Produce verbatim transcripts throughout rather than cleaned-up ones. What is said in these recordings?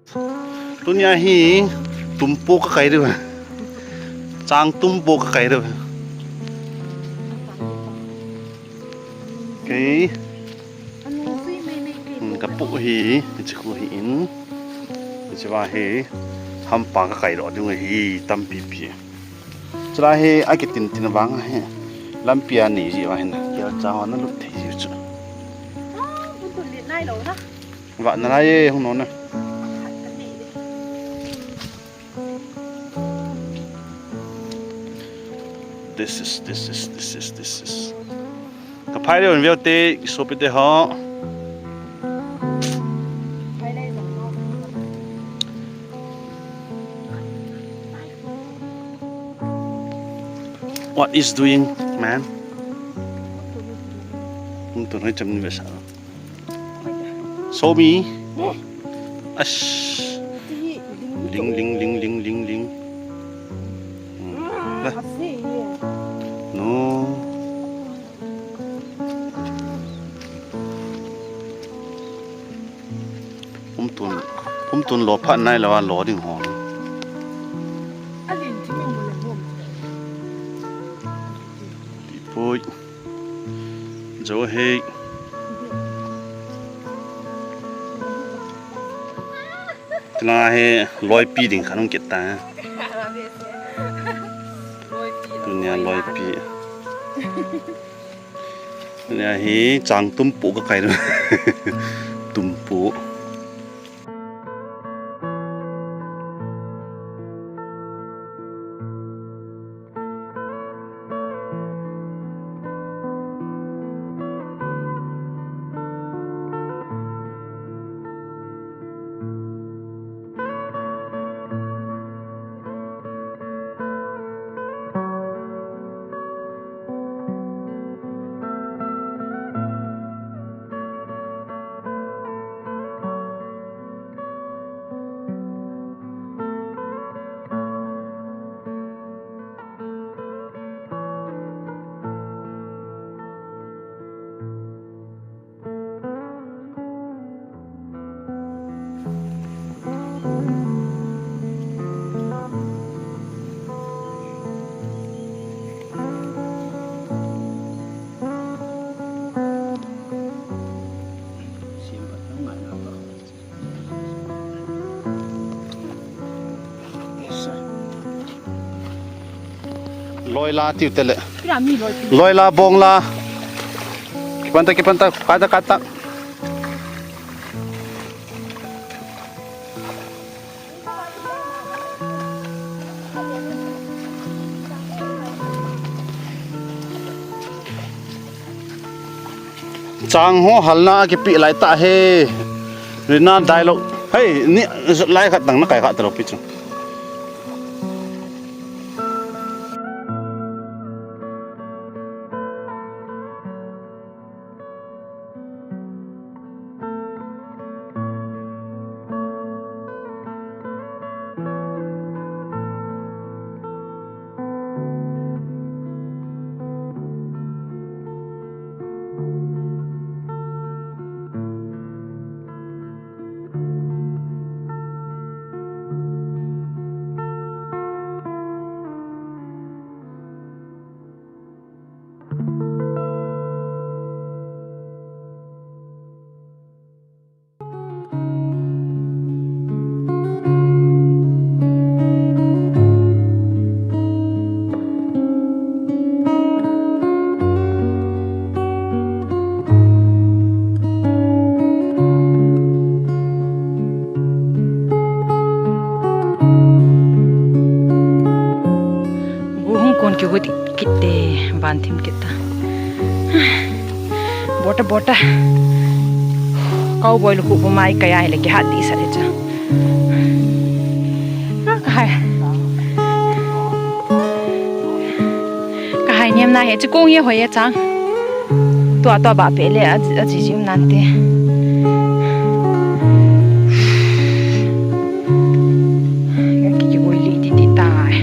Tunia hi tumpu ka kai diu. Chang tumpu ka kai diu. Kei. Hmm, ka pu hi, hiche khu hi in. Hiche va hi hampa ka kai doh diu hi tampi pi. Chulai hi akitin tin vang hi. Lampi a nei ji va hin. Kei cha hon na lut thei ji chu. Vatna lai e, hung no na. This is, this is, this is, this is. Ka phai le un veu te, sopi te ho. What is doing, man? Hung tun hoi cham ni ve sa. Show me. Ash. Ling, ling, ling, ling, ling, ling. Hmm. Lah. No. Umtun, umtun lo phat nai lo a lo ding ho. Pipui. Jo hei. Tuna hi loipi ding khat hung kit ta. Tunia loipi. Tunia hi chang tumpu ka kai. Tumpu. Loi la tiu tele. Kira mi loi tiu. Loi la, bong la. Kipanta, kipanta, kata, kata. Chang ho halna kipe lai ta he. Rina dialogue. Hei, ni lai khat tang na kai khat talo pi chu. Bu hung kon kigot kit te, van thim kit ta. Bota, bota. Cowboy lukhuh bu mai kaya hile kihat dih sat e cha. Ka hai. Ka hai niam na he chu kong ye hoi ye chang. Tua, tua ba pe le a, a ji ji um nante. Ki, ki oi li ti ti tai.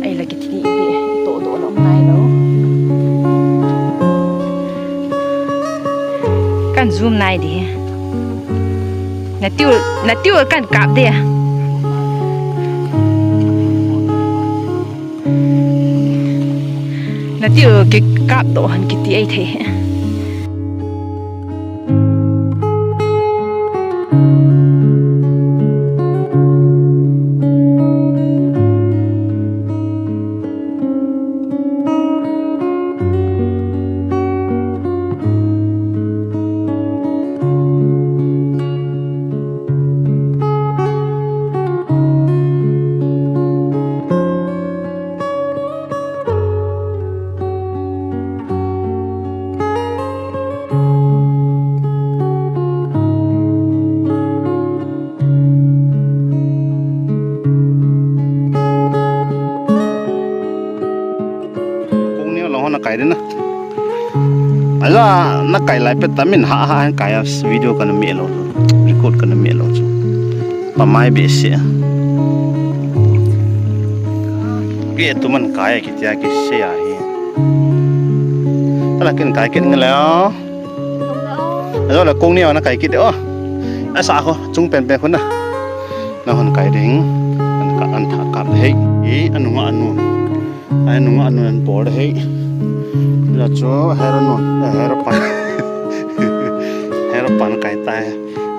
Ai la ki ti ti to do lo nai lo. Kan zoom nai di. Natiu, natiu kan kap de. Natiu ke kap do han kiti ai thei. Kong neo lang ho na kai ding na. Ala, na kai lai pet ta min ha ha hen kai a video kana me lo. Record kana me lo chu. Pa mai be se. Ke tu man kai a kitia kise a hi. Tala kin kai kin nge le. Ajo le kong neo na kai kit de o. Asa ko chung pen pen khun na. Na hon kai ding. An ka an tha kap de hei. E anunga anun. Ai nunga anun an bol de hei. La chu hero nun, eh, hero pan. Hero pan kai tai.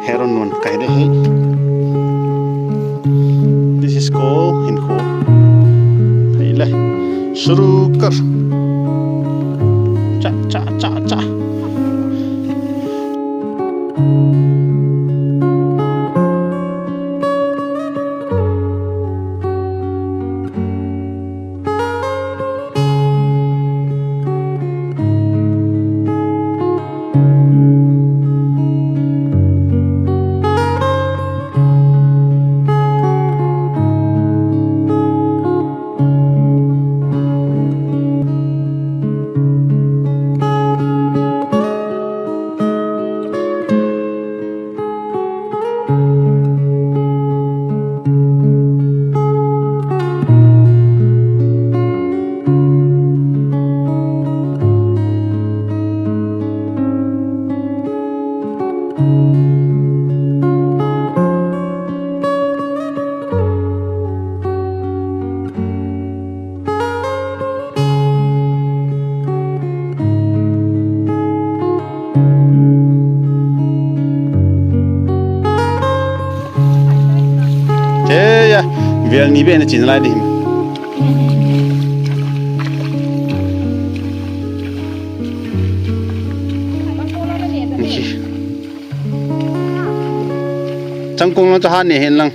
Hero nun kai de hei. This is called hinkho. Hei le. Shuru kar. Cha cha cha cha. Che ya, vel ni be na chin lai di him. Changkong lo cha ha ne hen lang.